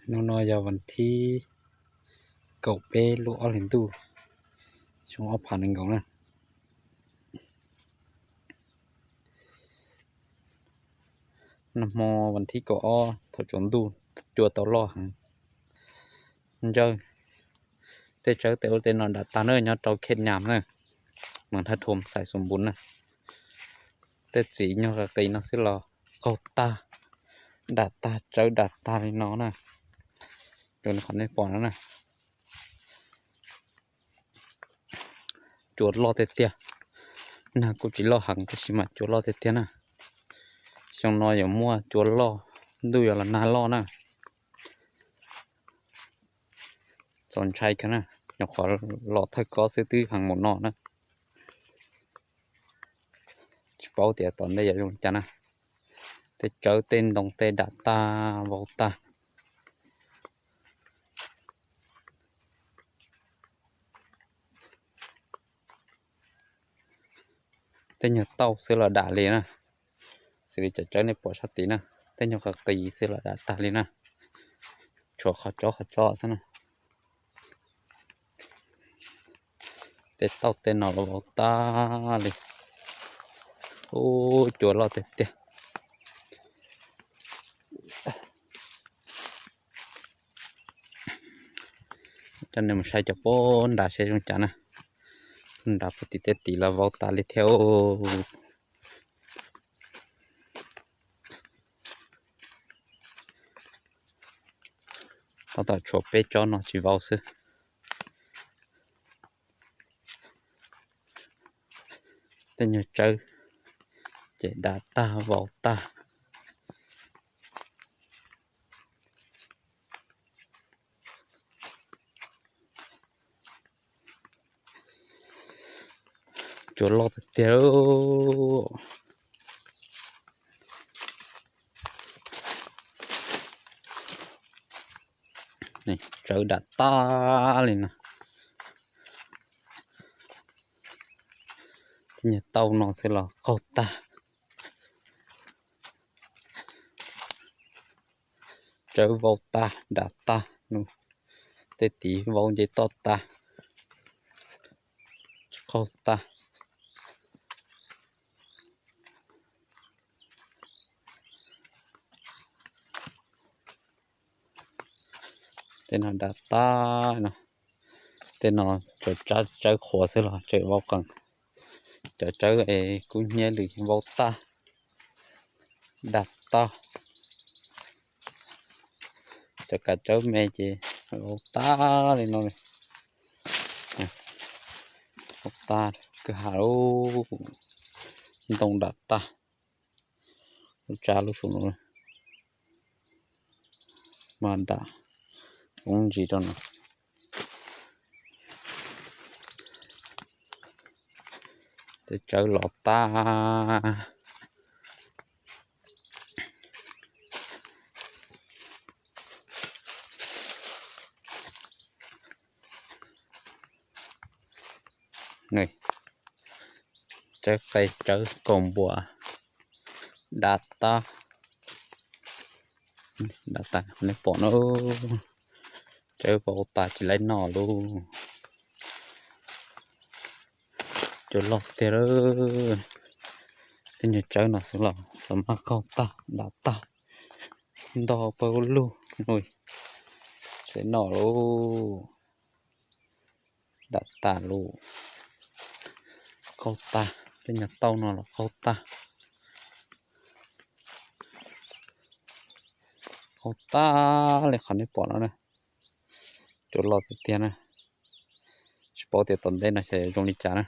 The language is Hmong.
Hnub no yog vas thib kaum peb lub ob hlis ntuj xyoo ob phav nees nkaum na. Nag hmo vas thib kaum ob thaum tsaus ntuj cua tau loj heev. Ntsawj, tej tsawb tej ub tej no dam tag na, nyob rau Khej Nyas na, mas thaj thuam xais xus npus na. Tej txiv nyuag qis qis no xwb los qaug tag, dam tag, tsawb dam tag li no na. Zoo li qhov nej pom no na. Cua loj tiag tiag. Nag kuj tsis loj heev tab sis mas cua loj tiag tiag na. Xyoo no yuav muaj cua loj, ntuj yuav los nag loj na. Txaus ntshai kawg na, nyuam qhuav los thawj kob xwb twb heev mus no na. Tsis paub tias tom ntej yuav zoo li cas na. Tej tsawb tej ntoo tej dam tag vau tag. Tej nyuag tauj xwb los dam li na, xws li cov tsawb nej pom sab tid na, tej nyuag qis qis xwb los dam tag li na, tshuav qhov tsob qhov tsob xwb na. Tej tauj tej no los vau tag li. Ub, cua loj tiag tiag. Coj nej mus saib cov pob nrad seb zoo cas na. Pob nrad puag tim tej tid los vau tas li thiab. Tab tom tshuav peb tsob no tsis vau xwb. Tej nyuag tsawb ces dam tag vau tag. Cua loj tiag tiag. Tsawb dam tag li no. Tej nyuag tauj no xwb los qaug tag. Tsawb vau tag dam tag, tej tid vau nce toj tag, qaug tag. Tej no dam tag no. Tej no cov tsawb qhuav xwb los tseem vau qees. Cov tsawb es kub hnyiab lwm vau tag, dam tag. Cov kav tsawb me ces vau tag li no li. Vau tag kwj ha, ntoo dam tag. Lub tsa lub sum no mas dam ub ntsis rau no. Tej tsawb los tag. Tsawb qe tsawb kaus npua dam tag. Dam tag nej pom na, tsawb vau tas tsis laib noj lauj. Cua loj tiag. Tej nyuag tsawb no xwb los xav mas qaug tag dam tag, ntog pawg lug no, tsis laib noj lauj. Dam tas lauj. Qaug tag, tej nyuag tauj no los qaug tag. Qaug tag li qhov nej pom no na. Cua loj tiag tiag na. Tsis paub tias tom ntej no xyov zoo li cas na.